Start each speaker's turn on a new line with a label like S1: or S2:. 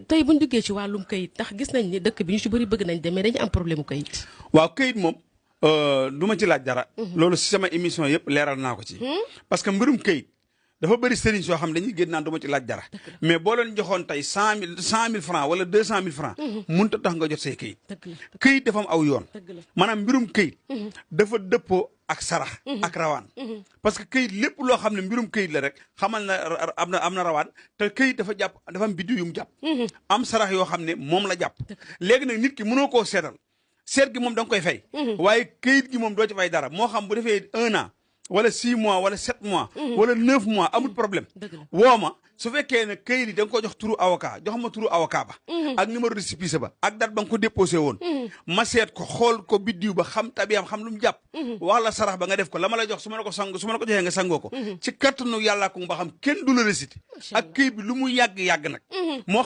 S1: tey bu ñu duggee ci wàllum kayit ndax gis nañ ni dëkk bi ñu ci bëri bëgg nañ demee dañu am problème mu kayit.
S2: waaw kayit moom du ma ci laaj dara. loolu si sama émission yëpp leeral naa ko ci. parce que mbirum kayit dafa bëri sëriñ soo xam dañuy génn naan du ma ci laaj dara. mais boo leen joxoon tey 100 000 francs wala 200 000 francs. mënut a tax nga jot say kayit. kayit dafa am aw yoon. maanaam mbirum kayit dafa dëppoo ak sarax. ak rawaan. parce que kayit lépp loo xam ne mbirum kayit la rek xamal na am na rawaan te kayit dafa am biddiw yu mu jàpp. am sarax yoo xam ne moom la jàpp. léegi nag nit ki mënoo koo seetal seet gi moom da nga koy fay. waaye kayit gi moom doo ci fay dara moo xam bu defee 1 an. wala 6 mois wala 7 mois. wala 9 mois amul problème. woo ma su fekkee ne kayit yi da nga ko jox turu avocat jox ma turu avocat ba. ak numéro de récépissé ba ak date ba nga ko déposé woon. ma seet ko xool ko biddiw ba xam tabiam xam lu mu jàpp. wax la sarax ba nga def ko la ma la jox su ma la ko joxee nga sangoo ko. ci kattanu yàllaa ko ba xam kenn du la récité. ak kayit bi lu mu yàgg nag.